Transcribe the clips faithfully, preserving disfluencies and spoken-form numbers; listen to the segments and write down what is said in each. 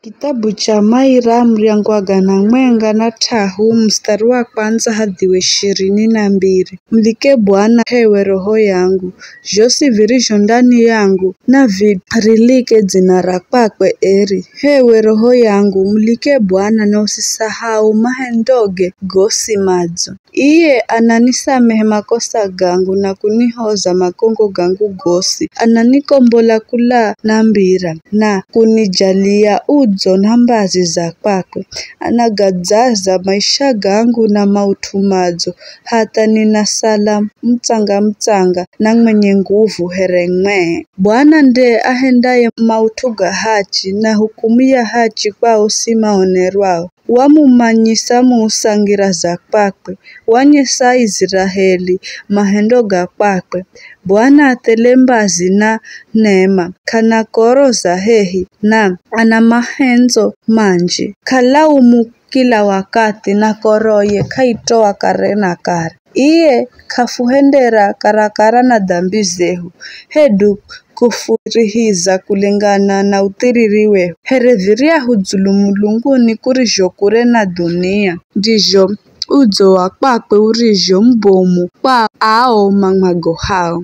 Kitabu cha Maira, muryango wa gana mwenga na t'ahu, mustari wa kwandza hadhi wa ishirini na mbiri. Mulike Bwana, h'ewe roho yangu, zhosi virizho ndani yangu, na virilike dzina ra kwakwe eri. H'ewe roho yangu, mulike Bwana, na usisahau mahendoge gosi madzo. Iye ananisamehe makosa gangu na kunihoza makongo gangu gosi. Ananikombola kula na mbira na kunijalia udzo na mbazi za kwakwe. Anagadzaza maisha gangu na maut'u madzo, hatha ninasala mutsanga-mutsanga na mwenye nguvu here ng'wee. Bwana nde ahendaye maut'u ga hachi, na hukumu ya hachi kwa osi maonerwao. Wamumanyisa musa ngira za kwakwe, wanyesa Aiziraeli mahendo ga kwakwe. Bwana athele mbazi na nema, k'ana koro za hehi, na ana mahendzo manji. K'alaumu kila wakathi, na koroye k'aitoa kare na kare. Iye k'afuhendera karakara na dambi zehu, hedu kufurihiza kulingana na uthiriri wehu. Here viryahu dzulu mulunguni kurizho kure na dhunia, ndizho udzo wa kwakwe urizho mubomu kwa ao mamwagohao.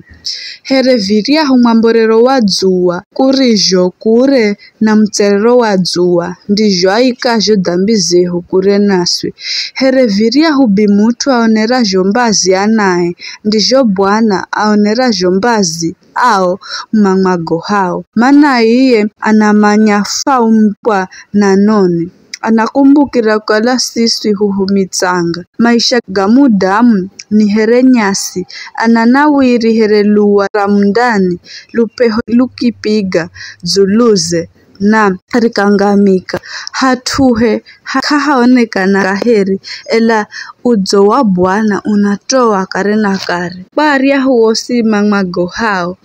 Here viryahu mwamborero wa dzuwa kurizho kure na mutserero wa dzuwa, ndizho aikazho dambi zehu kure naswi. Here viryahu bi mut'u aonerazho mbazi anae, ndizho Bwana aonerazho mbazi ao mamwagohao. Mana iye anamanya faumbwa na noni, anakumbukira kukala siswi huhumitsanga. Maisha ga mudamu ni here nyasi, ananawiri here luwa ra mundani, lupeho lukipiga dzuluze na rikangamika. Hat'uhe ha- k'ahaonekana kaheri, ela udzo wa Bwana unatoa kare na kare. Kwa aryahu osi mamwagohao,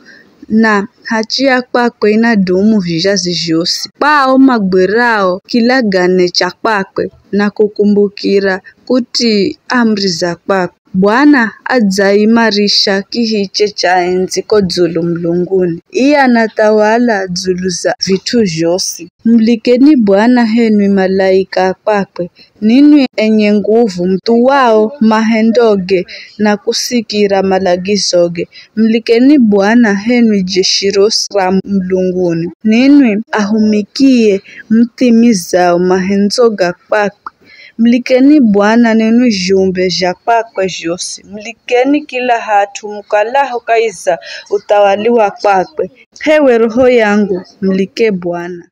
na hachi ya kwakwe inadumu vizhazi zhosi. Kwa ao magwerao kilagane cha kwakwe na kukumbukira kuti amri za kwakwe. Bwana adzaimarisha kihiche cha endzi ko dzulu mulunguni. Iye anathawala dzulu za vit'u zhosi. Mulikeni Bwana, henwi malaika a kwakwe, ninwi enye nguvu, muthuwao mahendoge na kusikira malagizoge. Mulikeni Bwana, henwi jeshi rosi ra mulunguni, ninwi ahumikie muthimizao mahendzo ga kwakwe. Mulikeni Bwana, ninwi zhumbe zha kwakwe zhosi. Mulikeni kila hat'u mukalaho kahi za uthawali wa kwakwe. H'ewe roho yangu, mulike Bwana.